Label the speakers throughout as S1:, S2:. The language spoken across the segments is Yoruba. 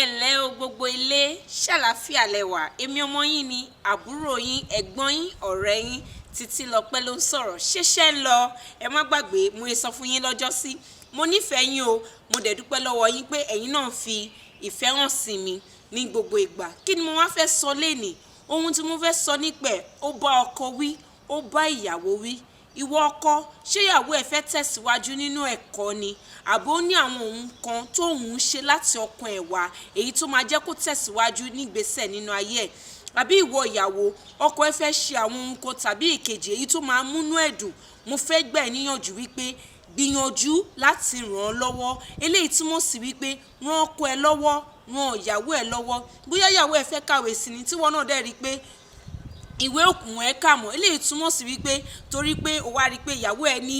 S1: Ẹ ǹlẹ́ o, gbogbo ilé, ṣàlàáfíà lẹ wà? Èmi ọmọ yín ni, àbúrò yín, ẹ̀gbọ́n yín, ọ̀rẹ́ yín, Títílọpẹ́ ló ń sọ̀rọ̀. Ṣẹ̀ṣẹ̀ ń lọ, ẹ má gbàgbé mo sọ fún yín lọ́jọ́sí, mo nífẹ̀ẹ́ yín o. Mo dẹ̀ dúpẹ́ lọ́wọ́ yín pé ẹ̀yin náà fi ìfẹ́ hàn sí mi ní gbogbo ìgbà. Kí ni mo wá fẹ́ sọ lénìí? Ohun tí mo fẹ́ sọ nípẹ̀, ó bá ọkọ wí, ó bá ìyàwó wí. Ìwọ ọkọ, ṣé ìyàwó ẹ fẹ́ tẹ̀síwájú nínú ẹ̀kọ́ ni, àbó ní àwọn ohun kan tóun ń ṣe láti ọkàn ẹ̀ wá, èyí tó máa jẹ́ kó tẹ̀síwájú nígbésẹ̀ nínú ayé ẹ̀? Àbí ìwọ ìyàwó, ọkọ ẹ fẹ́ ṣe àwọn ohun kan tàbí èkejì, èyí tó máa múnú ẹ̀ dùn? Mo fẹ́ gbà ẹ́ níyànjú wípé gbìyànjú láti ràn án lọ́wọ́. Eléyìí túmọ̀ sí wípé ràn ọkọ ẹ lọ́wọ́, ràn ìyàwó ẹ lọ́wọ́. Bóyá ìyàwó ẹ fẹ́ kàwé sí ni, tíwọ náà dẹ̀ rí pé ìwé òkun ẹ kà mọ́. Eléyìí túmọ̀ sí wípé torí pé o wá rí pé ìyàwó ẹ ní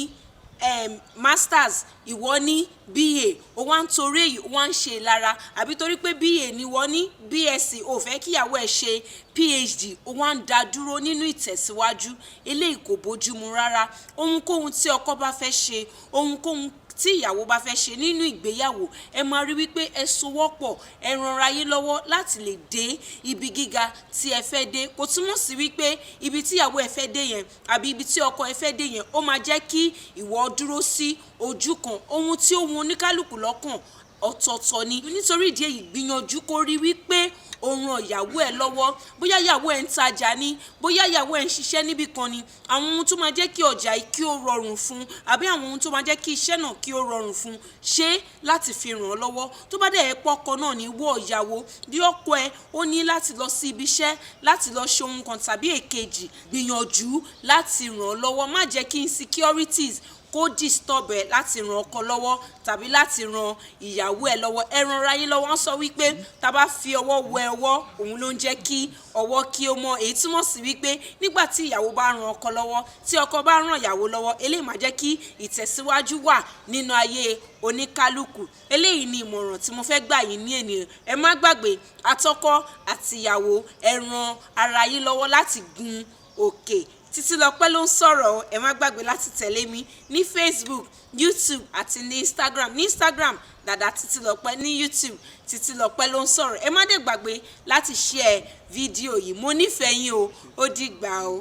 S1: masters, ìwọ ní BA, o wá ń torí èyí o wá ń ṣe ìlara, àbí torí pé BA ni ìwọ ní, BSc, o fẹ́ kí ìyàwó ẹ ṣe PhD, o wá ń dá dúró nínú ìtẹ̀síwájú. Eléyìí kò bójúmu rárá. Ohunkóhun tí ọkọ bá fẹ́ ṣe, ohunkóhun tí ìyàwó bá fẹ́ ṣe nínú ìgbéyàwó, ẹ máa rí wípé ẹ sowọ́pọ̀, ẹ ranra yín lọ́wọ́ láti lè dé ibi gíga tí ẹ fẹ́ dé. Kò túmọ̀ sí wípé ibi tí ìyàwó ẹ fẹ́ dé yẹn àbí ibi tí ọkọ ẹ fẹ́ dé yẹn, ó máa jẹ́ kí ìwọ dúró sí ojú kan. Ohun tí ó wù oníkálukú lọ́kàn ọ̀tọ̀ọ̀tọ̀ ni. Nítorí ìdí èyí, gbìyànjú kó rí wípé o ran ìyàwó ẹ lọ́wọ́. Bóyá ìyàwó ẹ ń tajà ni, bóyá ìyàwó ẹ ń ṣiṣẹ́ níbì kan ni, àwọn ohun tó máa jẹ́ kí ọjà yìí kí ó rọrùn fún, àbí àwọn ohun tó máa jẹ́ kí iṣẹ́ náà kí ó rọrùn fún, ṣe láti fi ràn án lọ́wọ́. Tó bá dẹ̀ ẹ́ pọ́kọ náà ní, wọ́ ìyàwó, bí ọkọ ẹ ó ní láti lọ sí ibi iṣẹ́ láti lọ ṣe ohun kan tàbí èkejì, gbìyànjú láti ràn án lọ́wọ́. Má jẹ́ kí insecurities kó disturb ẹ láti ran ọkọ lọ́wọ́ tàbí láti ran ìyàwó ẹ lọ́wọ́. Ẹ ranra yín lọ́wọ́. Wọ́n sọ wípé tá a bá fi ọwọ́ wẹ ọwọ́, òun ló ń jẹ́ kí ọwọ́ kí ó mọ́. Èyí túmọ̀ sí wípé nígbà tí ìyàwó bá ran ọkọ lọ́wọ́, tí ọkọ bá ran ìyàwó lọ́wọ́, eléyìí máa jẹ́ kí ìtẹ̀síwájú wà nínú ayé oníkálukú. Eléyìí ni ìmọ̀ràn tí mo fẹ́ gbà yín ní ènìyàn. Ẹ má gbàgbé, atọ́kọ àti ìyàwó, ẹ ran ara yín lọ́wọ́ láti gun òkè. Títílọpẹ́ ló ń sọ̀rọ̀. Ẹ má gbàgbé láti tẹ̀lé mi ní Facebook, YouTube àti ní Instagram. Ní Instagram, Dàdá Títílọpẹ́; ní YouTube, Títílọpẹ́ ló ń sọ̀rọ̀. Ẹ má dé gbàgbé láti share fídíò yìí. Mo nífẹ̀ẹ́ yín o. Ó dìgbà o.